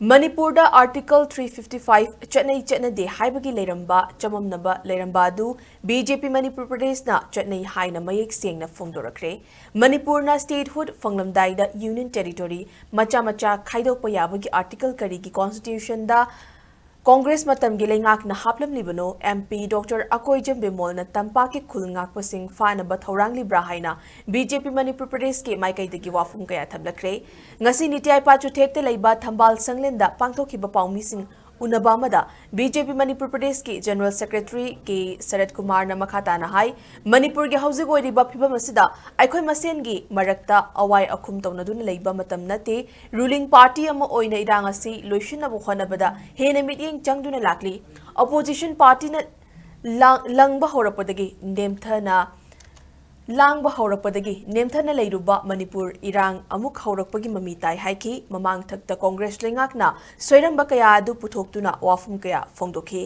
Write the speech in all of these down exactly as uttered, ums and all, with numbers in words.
ꯃꯅꯤꯄꯨꯔꯗ Article three fifty five ꯆꯠꯅꯩ ꯆꯠꯅꯗꯦ ꯍꯥꯏꯕꯒꯤ ꯂꯩꯔꯝꯕ ꯆꯃꯝꯅꯕ ꯂꯩꯔꯝꯕ ꯑꯗꯨ B J P ꯃꯅꯤꯄꯨꯔ ꯄ꯭ꯔꯗꯦꯁꯅ ꯆꯠꯅꯩ ꯍꯥꯏꯅ ꯃꯌꯦꯛ ꯁꯦꯡꯅ ꯐꯣꯡꯗꯣꯔꯛꯈ꯭ꯔꯦ꯫ ꯃꯅꯤꯄꯨꯔꯅ statehood ꯐꯪꯂꯝꯗꯥꯏꯗ Union Territory ꯃꯆꯥ ꯃꯆꯥ ꯈꯥꯏꯗꯣꯛꯄ ꯌꯥꯕꯒꯤ article ꯀꯔꯤꯒꯤ constitutionꯗ ꯀꯣꯡꯒ꯭ꯔꯦꯁ ꯃꯇꯝꯒꯤ ꯂꯩꯉꯥꯛꯅ ꯍꯥꯞꯂꯝꯂꯤꯕꯅꯣ? M P Doctor ꯑꯀꯣꯏꯖꯝ ꯕꯤꯃꯣꯜꯅ ꯇꯝꯄꯥꯛꯀꯤ ꯈꯨꯜ ꯉꯥꯛꯄꯁꯤꯡ ꯐꯥꯅꯕ ꯊꯧꯔꯥꯡꯂꯤꯕ꯭ꯔꯥ ꯍꯥꯏꯅ B J P ꯃꯅꯤꯄꯨꯔ ꯄ꯭ꯔꯗꯦꯁꯀꯤ ꯃꯥꯏꯀꯩꯗꯒꯤ ꯋꯥꯐꯝ ꯀꯌꯥ ꯊꯝꯂꯛꯈ꯭ꯔꯦ꯫ ꯉꯁꯤ ꯅꯤꯇꯤ ꯑꯥꯌꯣꯒ ꯆꯨꯊꯦꯛꯇ ꯂꯩꯕ ꯊꯝꯕꯥꯜ ꯁꯪꯂꯦꯟꯗ ꯄꯥꯡꯊꯣꯛꯈꯤꯕ ꯄꯥꯎꯃꯤꯁꯤꯡ ꯎꯅꯕ ꯑꯃꯗ B J P ꯃꯅꯤꯄꯨꯔ ꯄ꯭ꯔꯗꯦꯁꯀꯤ General Secretary K ꯁꯔꯠ ꯀꯨꯃꯥꯔꯅ ꯃꯈꯥ ꯇꯥꯅ ꯍꯥꯏ, ꯃꯅꯤꯄꯨꯔꯒꯤ ꯍꯧꯖꯤꯛ ꯑꯣꯏꯔꯤꯕ ꯐꯤꯕꯝ ꯑꯁꯤꯗ ꯑꯩꯈꯣꯏ ꯃꯁꯦꯟꯒꯤ ꯃꯔꯛꯇ ꯑꯋꯥꯏ ꯑꯈꯨꯝ ꯇꯧꯅꯗꯨꯅ ꯂꯩꯕ ꯃꯇꯝ ꯅꯠꯇꯦ꯫ Ruling party ꯑꯃ ꯑꯣꯏꯅ ꯏꯔꯥꯡ ꯑꯁꯤ ꯂꯣꯏꯁꯤꯟꯅꯕ ꯍꯣꯠꯅꯕꯗ ꯍꯦꯟꯅ ꯃꯤꯠꯌꯦꯡ ꯆꯪꯗꯨꯅ ꯂꯥꯛꯂꯤ꯫ Opposition partyꯅ ꯂꯥꯡ-, ꯂꯪꯕ ꯍꯧꯔꯛꯄꯗꯒꯤ ꯅꯦꯝꯊꯅ, ꯂꯥꯡꯕ ꯍꯧꯔꯛꯄꯗꯒꯤ ꯅꯦꯝꯊꯅ ꯂꯩꯔꯨꯕ ꯃꯅꯤꯄꯨꯔ ꯏꯔꯥꯡ ꯑꯃꯨꯛ ꯍꯧꯔꯛꯄꯒꯤ ꯃꯃꯤ ꯇꯥꯏ ꯍꯥꯏꯈꯤ꯫ ꯃꯃꯥꯡꯊꯛꯇ ꯀꯣꯡꯒ꯭ꯔꯦꯁ ꯂꯩꯉꯥꯛꯅ ꯁꯣꯏꯔꯝꯕ ꯀꯌꯥ ꯑꯗꯨ ꯄꯨꯊꯣꯛꯇꯨꯅ ꯋꯥꯐꯝ ꯀꯌꯥ ꯐꯣꯡꯗꯣꯛꯈꯤ꯫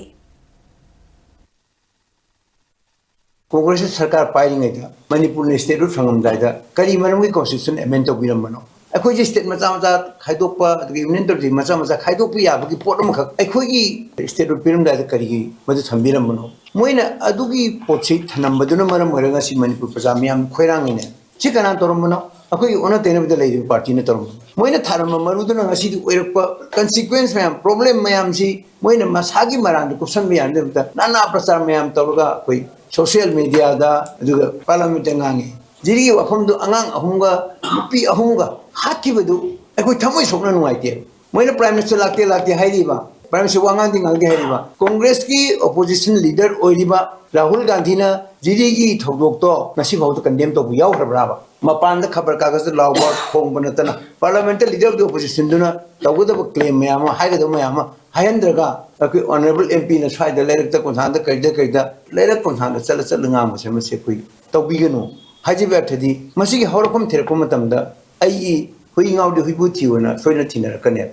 ꯀꯣꯡꯒ꯭ꯔꯦꯁꯅ ꯁꯔꯀꯥꯔ ꯄꯥꯏꯔꯤꯉꯩꯗ ꯃꯅꯤꯄꯨꯔꯅ statehood ꯐꯪꯉꯝꯗꯥꯏꯗ ꯀꯔꯤ ꯃꯔꯝꯒꯤ constitution amend ꯇꯧꯕꯤꯔꯝꯕꯅꯣ? ꯑꯩꯈꯣꯏꯁꯦ state ꯃꯆꯥ ꯃꯆꯥ ꯈꯥꯏꯗꯣꯛꯄ, ꯑꯗꯒꯤ union territory ꯃꯆꯥ ꯃꯆꯥ ꯈꯥꯏꯗꯣꯛꯄ ꯌꯥꯕꯒꯤ ꯄꯣꯠ ꯑꯃꯈꯛ ꯑꯩꯈꯣꯏꯒꯤ statehood ꯄꯤꯔꯝꯗꯥꯏꯗ ꯀꯔꯤꯒꯤ ꯃꯗꯨ ꯊꯝꯕꯤꯔꯝꯕꯅꯣ? ꯃꯣꯏꯅ ꯑꯗꯨꯒꯤ ꯄꯣꯠꯁꯤ ꯊꯅꯝꯕꯗꯨꯅ ꯃꯔꯝ ꯑꯣꯏꯔꯒ ꯉꯁꯤ ꯃꯅꯤꯄꯨꯔ ꯄ꯭ꯔꯖꯥ ꯃꯤꯌꯥꯝ ꯈꯣꯏꯔꯥꯡꯉꯤꯅꯦ꯫ ꯁꯤ ꯀꯅꯥꯅ ꯇꯧꯔꯝꯕꯅꯣ? ꯑꯩꯈꯣꯏꯒꯤ ꯑꯣꯟꯅ ꯇꯩꯅꯕꯗ ꯂꯩꯔꯤꯕ partyꯅ ꯇꯧꯔꯝꯕꯅꯤ꯫ ꯃꯣꯏꯅ ꯊꯥꯔꯝꯕ ꯃꯔꯨꯗꯨꯅ ꯉꯁꯤꯗꯤ ꯑꯣꯏꯔꯛꯄ consequence ꯃꯌꯥꯝ, problem ꯃꯌꯥꯝꯁꯤ ꯃꯣꯏꯅ ꯃꯁꯥꯒꯤ ꯃꯔꯥꯟꯗ ꯀꯨꯞꯁꯟꯕ ꯌꯥꯅꯕꯗ ꯅꯥꯅꯥ ꯄ꯭ꯔꯆꯥꯔ ꯃꯌꯥꯝ ꯇꯧꯔꯒ ꯑꯩꯈꯣꯏ social mediaꯗ, ꯑꯗꯨꯒ parliamentꯇ ꯉꯥꯡꯉꯤ꯫ ꯖꯤꯔꯤꯒꯤ ꯋꯥꯐꯝꯗꯨ ꯑꯉꯥꯡ ꯑꯍꯨꯝꯒ ꯅꯨꯄꯤ ꯑꯍꯨꯝꯒ ꯍꯥꯠꯈꯤꯕꯗꯨ ꯑꯩꯈꯣꯏ ꯊꯃꯣꯏ ꯁꯣꯛꯅ ꯅꯨꯡꯉꯥꯏꯇꯦ꯫ ꯃꯣꯏꯅ Prime Minister ꯂꯥꯛꯇꯦ ꯂꯥꯛꯇꯦ ꯍꯥꯏꯔꯤꯕ, Prime Minister ꯋꯥ ꯉꯥꯡꯗꯦ ꯉꯥꯡꯗꯦ ꯍꯥꯏꯔꯤꯕ, ꯀꯣꯡꯒ꯭ꯔꯦꯁꯀꯤ opposition leader ꯑꯣꯏꯔꯤꯕ ꯔꯥꯍꯨꯜ ꯒꯥꯟꯙꯤꯅ ꯖꯤꯔꯤꯒꯤ ꯊꯧꯗꯣꯛꯇꯣ ꯉꯁꯤ ꯐꯥꯎꯗ condemn ꯇꯧꯕ ꯌꯥꯎꯈ꯭ꯔꯕ꯭ꯔꯥꯕ? ꯃꯄꯥꯟꯗ ꯈꯕꯔ ꯀꯥꯒꯖꯇ ꯂꯥꯎꯕ ꯐꯣꯡꯕ ꯅꯠꯇꯅ parliamentꯇ leader of the oppositionꯗꯨꯅ ꯇꯧꯒꯗꯕ claim ꯃꯌꯥꯝ ꯑꯃ, ꯍꯥꯏꯒꯗꯕ ꯃꯌꯥꯝ ꯑꯃ ꯍꯥꯏꯍꯟꯗ꯭ꯔꯒ ꯑꯩꯈꯣꯏ honourable MPꯅ ꯁ꯭ꯋꯥꯏꯗ ꯂꯩꯔꯛꯇ ꯀꯣꯟꯊꯥꯡꯗ ꯀꯩꯗ ꯀꯩꯗ ꯂꯩꯔꯛ ꯀꯣꯟꯊꯥꯡꯗ ꯆꯠꯂ ꯆꯠꯂ ꯉꯥꯡꯕꯁꯦ ꯃꯁꯤ ꯑꯩꯈꯣꯏ ꯇꯧꯕꯤꯒꯅꯨ ꯍꯥꯏꯖꯕ ꯑꯔꯊꯗꯤ ꯃꯁꯤꯒꯤ ꯍꯧꯔꯛꯐꯝ ꯊꯤꯔꯛꯄ ꯃꯇꯝꯗ ꯑꯩꯒꯤ ꯍꯨꯏ ꯉꯥꯎꯗꯤ ꯍꯨꯏꯕꯨ ꯊꯤꯌꯣꯅ ꯁꯣꯏꯗꯅ ꯊꯤꯅꯔꯛꯀꯅꯦꯕ꯫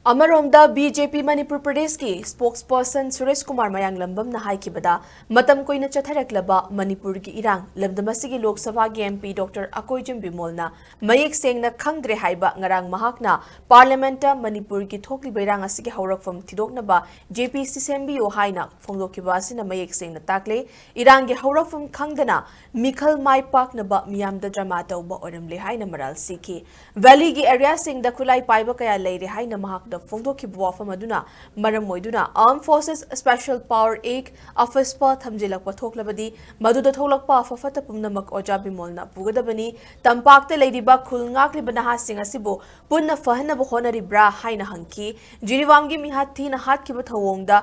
ꯑꯃꯔꯣꯝꯗ, ꯕꯤ ꯖꯦ ꯄꯤ ꯃꯅꯤꯄꯨꯔ ꯄ꯭ꯔꯗꯦꯁꯀꯤ spokesperson ꯁꯨꯔꯦꯁ ꯀꯨꯃꯥꯔ ꯃꯌꯥꯡꯂꯝꯕꯝꯅ ꯍꯥꯏꯈꯤꯕꯗ, ꯃꯇꯝ ꯀꯨꯏꯅ ꯆꯠꯊꯔꯛꯂꯕ ꯃꯅꯤꯄꯨꯔꯒꯤ ꯏꯔꯥꯡ, ꯂꯝꯗꯝ ꯑꯁꯤꯒꯤ ꯂꯣꯛ ꯁꯚꯥꯒꯤ ꯑꯦꯝ ꯄꯤ ꯗꯣꯛꯇꯔ ꯑꯀꯣꯏꯖꯝ ꯕꯤꯃꯣꯜꯅ ꯃꯌꯦꯛ ꯁꯦꯡꯅ ꯈꯪꯗ꯭ꯔꯦ ꯍꯥꯏꯕ ꯉꯔꯥꯡ ꯃꯍꯥꯛꯅ ꯄꯥꯔꯂꯤꯌꯥꯃꯦꯟꯠꯇ ꯃꯅꯤꯄꯨꯔꯒꯤ ꯊꯣꯛꯂꯤꯕ ꯏꯔꯥꯡ ꯑꯁꯤꯒꯤ ꯍꯧꯔꯛꯐꯝ ꯊꯤꯗꯣꯛꯅꯕ ꯖꯦ ꯄꯤ ꯁꯤ ꯁꯦꯝꯕꯤꯌꯨ ꯍꯥꯏꯅ ꯐꯣꯡꯗꯣꯛꯈꯤꯕ ꯑꯁꯤꯅ ꯃꯌꯦꯛ ꯁꯦꯡꯅ ꯇꯥꯛꯂꯦ, ꯏꯔꯥꯡꯒꯤ ꯍꯧꯔꯛꯐꯝ ꯈꯪꯗꯅ ꯃꯤꯈꯜ ꯃꯥꯏ ꯄꯥꯛꯅꯕ ꯃꯤꯌꯥꯝꯗ drama ꯇꯧꯕ ꯑꯣꯏꯔꯝꯂꯦ ꯍꯥꯏꯅ ꯃꯔꯥꯜ ꯁꯤꯈꯤ꯫ Valley ꯒꯤ area ꯁꯤꯡꯗ ꯈꯨꯠꯂꯥꯏ ꯄꯥꯏꯕ ꯀꯌꯥ ꯂꯩꯔꯦ ꯍꯥꯏꯅ ꯃꯍꯥꯛꯅ ꯐꯣꯡꯗꯣꯛꯈꯤꯕ ꯋꯥꯐꯝ ꯑꯗꯨꯅ ꯃꯔꯝ ꯑꯣꯏꯗꯨꯅ Armed Forces Special Power Act, AFSPA ꯊꯝꯖꯤꯜꯂꯛꯄ ꯊꯣꯛꯂꯕꯗꯤ ꯃꯗꯨꯗ ꯊꯣꯛꯂꯛꯄ ꯑꯐ ꯐꯠꯇ ꯄꯨꯝꯅꯃꯛ ꯑꯣꯖꯥ ꯕꯤꯃꯣꯜꯅ ꯄꯨꯒꯗꯕꯅꯤ꯫ ꯇꯝꯄꯥꯛꯇ ꯂꯩꯔꯤꯕ ꯈꯨꯜ ꯉꯥꯛꯂꯤꯕ ꯅꯍꯥꯁꯤꯡ ꯑꯁꯤꯕꯨ ꯄꯨꯟꯅ ꯐꯍꯟꯅꯕ ꯍꯣꯠꯅꯔꯤꯕ꯭ꯔꯥ ꯍꯥꯏꯅ ꯍꯪꯈꯤ꯫ ꯖꯤꯔꯤꯕꯥꯝꯒꯤ ꯃꯤꯍꯥꯠ ꯊꯤꯅ ꯍꯥꯠꯈꯤꯕ ꯊꯧꯑꯣꯡꯗ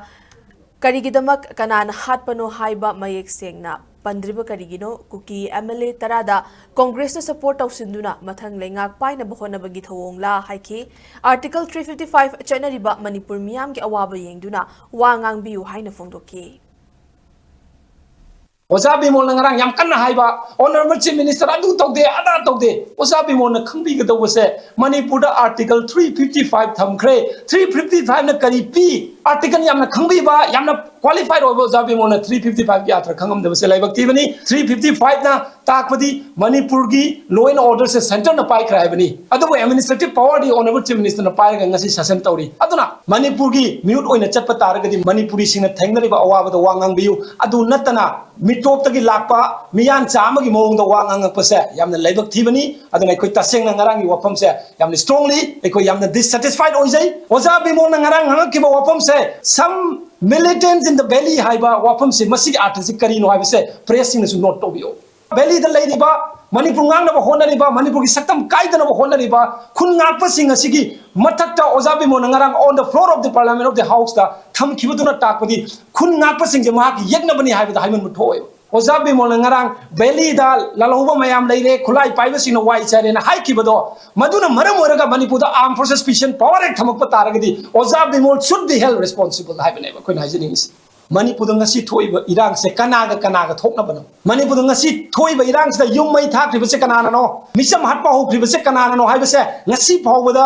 ꯀꯔꯤꯒꯤꯗꯃꯛ ꯀꯅꯥꯅ ꯍꯥꯠꯄꯅꯣ ꯍꯥꯏꯕ ꯃꯌꯦꯛ ꯁꯦꯡꯅ ꯄꯟꯗ꯭ꯔꯤꯕ ꯀꯔꯤꯒꯤꯅꯣ? ꯀꯨꯀꯤ ꯑꯦꯝ ꯑꯦꯜ ꯑꯦ ꯇꯔꯥꯗ ꯀꯣꯡꯒ꯭ꯔꯦꯁꯅ support ꯇꯧꯁꯤꯟꯗꯨꯅ ꯃꯊꯪ ꯂꯩꯉꯥꯛ ꯄꯥꯏꯅꯕ ꯍꯣꯠꯅꯕꯒꯤ ꯊꯧꯑꯣꯡꯂꯥ ꯍꯥꯏꯈꯤ꯫ Article three fifty five ꯆꯠꯅꯔꯤꯕ ꯃꯅꯤꯄꯨꯔ ꯃꯤꯌꯥꯝꯒꯤ ꯑꯋꯥꯕ ꯌꯦꯡꯗꯨꯅ ꯋꯥ ꯉꯥꯡꯕꯤꯌꯨ ꯍꯥꯏꯅ ꯐꯣꯡꯗꯣꯛꯈꯤ꯫ ꯑꯣꯖꯥ ꯕꯤꯃꯣꯜꯅ ꯉꯔꯥꯡ ꯌꯥꯝ ꯀꯟꯅ ꯍꯥꯏꯕ, Honourable Chief Minister ꯑꯗꯨ ꯇꯧꯗꯦ, ꯑꯗꯥ ꯇꯧꯗꯦ꯫ ꯑꯣꯖꯥ ꯕꯤꯃꯣꯜꯅ ꯈꯪꯕꯤꯒꯗꯧꯕꯁꯦ, ꯃꯅꯤꯄꯨꯔꯗ Article three fifty five ꯊꯝꯈ꯭ꯔꯦ꯫ Three fifty five ꯅ ꯀꯔꯤ ꯄꯤ? Article ꯌꯥꯝꯅ ꯈꯪꯕꯤꯕ, ꯌꯥꯝꯅ qualified ꯑꯣꯏꯕ ꯑꯣꯖꯥ ꯕꯤꯃꯣꯜꯅ three fifty five ꯀꯤ ꯑꯥꯔꯊ ꯈꯪꯉꯝꯗꯕꯁꯦ ꯂꯥꯏꯕꯛ ꯊꯤꯕꯅꯤ꯫ Three fifty five ꯅ ꯇꯥꯛꯄꯗꯤ ꯃꯅꯤꯄꯨꯔꯒꯤ law and order say centre ꯅ ꯄꯥꯏꯈ꯭ꯔꯦ ꯍꯥꯏꯕꯅꯤ꯫ ꯑꯗꯨꯕꯨ administrative power ꯗꯤ Honourable Chief Minister ꯅ ꯄꯥꯏꯔꯒ ꯉꯁꯤ ꯁꯥꯁꯟ ꯇꯧꯔꯤ꯫ ꯑꯗꯨꯅ ꯃꯅꯤꯄꯨꯔꯒꯤ ꯃꯤꯍꯨꯠ ꯑꯣꯏꯅ ꯆꯠꯄ ꯇꯥꯔꯒꯗꯤ ꯃꯅꯤꯄꯨꯔꯤꯁꯤꯡꯅ ꯊꯦꯡꯅꯔꯤꯕ ꯑꯋꯥꯕꯗ ꯋꯥ ꯉꯥꯡꯕꯤꯌꯨ꯫ ꯑꯗꯨ ꯅꯠꯇꯅ ꯃꯤꯇꯣꯞꯇꯒꯤ ꯂꯥꯛꯄ ꯃꯤꯌꯥꯟꯆꯥ ꯑꯃꯒꯤ ꯃꯑꯣꯡꯗ ꯋꯥ ꯉꯥꯡꯉꯛꯄꯁꯦ ꯌꯥꯝꯅ ꯂꯥꯏꯕꯛ ꯊꯤꯕꯅꯤ꯫ ꯑꯗꯨꯅ ꯑꯩꯈꯣꯏ ꯇꯁꯦꯡꯅ ꯉꯔꯥꯡꯒꯤ ꯋꯥꯐꯝꯁꯦ ꯌꯥꯝꯅ strongly ꯑꯩꯈꯣꯏ ꯌꯥꯝꯅ dissatisfied ꯑꯣꯏꯖꯩ꯫ ꯑꯣꯖꯥ ꯕꯤꯃꯣꯜꯅ ꯉꯔꯥꯡ ꯉꯥꯡꯉꯛꯈꯤꯕ ꯋꯥꯐꯝꯁꯦ, "Some militants in the valley" ꯍꯥꯏꯕ ꯋꯥꯐꯝꯁꯦ, ꯃꯁꯤꯒꯤ ꯑꯥꯔꯊꯁꯦ ꯀꯔꯤꯅꯣ ꯍꯥꯏꯕꯁꯦ press ꯁꯤꯡꯅꯁꯨ note ꯇꯧꯕꯤꯌꯨ꯫ Valley ꯗ ꯂꯩꯔꯤꯕ, ꯃꯅꯤꯄꯨꯔ ꯉꯥꯛꯅꯕ ꯍꯣꯠꯅꯔꯤꯕ, ꯃꯅꯤꯄꯨꯔꯒꯤ ꯁꯛꯇꯝ ꯀꯥꯏꯗꯅꯕ ꯍꯣꯠꯅꯔꯤꯕ ꯈꯨꯟ ꯉꯥꯛꯄꯁꯤꯡ ꯑꯁꯤꯒꯤ ꯃꯊꯛꯇ ꯑꯣꯖꯥ ꯕꯤꯃꯣꯜꯅ ꯉꯔꯥꯡ on the floor of the parliament of the house ꯇ ꯊꯝꯈꯤꯕꯗꯨꯅ ꯇꯥꯛꯄꯗꯤ ꯈꯨꯟ ꯉꯥꯛꯄꯁꯤꯡꯁꯦ ꯃꯍꯥꯛꯀꯤ ꯌꯦꯛꯅꯕꯅꯤ ꯍꯥꯏꯕꯗ ꯍꯥꯏꯃꯟꯕ ꯊꯣꯛꯑꯣꯏꯕ꯫ ꯑꯣꯖꯥ ꯕꯤꯃꯣꯜꯅ ꯉꯔꯥꯡ Valley ꯗ ꯂꯥꯜꯍꯧꯕ ꯃꯌꯥꯝ ꯂꯩꯔꯦ, ꯈꯨꯠꯂꯥꯏ ꯄꯥꯏꯕꯁꯤꯡꯅ ꯋꯥꯏ ꯆꯥꯏꯔꯦꯅ ꯍꯥꯏꯈꯤꯕꯗꯣ, ꯃꯗꯨꯅ ꯃꯔꯝ ꯑꯣꯏꯔꯒ ꯃꯅꯤꯄꯨꯔꯗ Armed Forces Special Power Act ꯊꯝꯃꯛꯄ ꯇꯥꯔꯒꯗꯤ ꯑꯣꯖꯥ Bimol should be held responsible ꯍꯥꯏꯕꯅꯦꯕ ꯑꯩꯈꯣꯏꯅ ꯍꯥꯏꯖꯅꯤꯡꯉꯤꯁꯤ꯫ ꯃꯅꯤꯄꯨꯔꯗ ꯉꯁꯤ ꯊꯣꯛꯏꯕ ꯏꯔꯥꯡꯁꯦ ꯀꯅꯥꯒ ꯀꯅꯥꯒ ꯊꯣꯛꯅꯕꯅꯣ? ꯃꯅꯤꯄꯨꯔꯗ ꯉꯁꯤ ꯊꯣꯛꯏꯕ ꯏꯔꯥꯡꯁꯤꯗ ꯌꯨꯝ ꯃꯩ ꯊꯥꯈ꯭ꯔꯤꯕꯁꯦ ꯀꯅꯥꯅꯅꯣ? ꯃꯤꯆꯝ ꯍꯥꯠꯄ ꯍꯧꯈ꯭ꯔꯤꯕꯁꯦ ꯀꯅꯥꯅꯅꯣ ꯍꯥꯏꯕꯁꯦ ꯉꯁꯤ ꯐꯥꯎꯕꯗ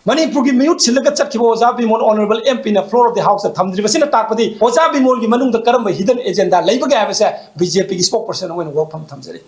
ꯃꯅꯤꯄꯨꯔꯒꯤ ꯃꯤꯍꯨꯠ ꯁꯤꯜꯂꯒ ꯆꯠꯈꯤꯕ ꯑꯣꯖꯥ Bimol honourable M Pꯅ floor of the houseꯇ ꯊꯝꯗ꯭ꯔꯤꯕꯁꯤꯅ ꯇꯥꯛꯄꯗꯤ ꯑꯣꯖꯥ ꯕꯤꯃꯣꯜꯒꯤ ꯃꯅꯨꯡꯗ ꯀꯔꯝꯕ hidden agenda ꯂꯩꯕꯒꯦ ꯍꯥꯏꯕꯁꯦ BJPꯒꯤ spokesperson ꯑꯣꯏꯅ ꯋꯥꯐꯝ ꯊꯝꯖꯔꯤ꯫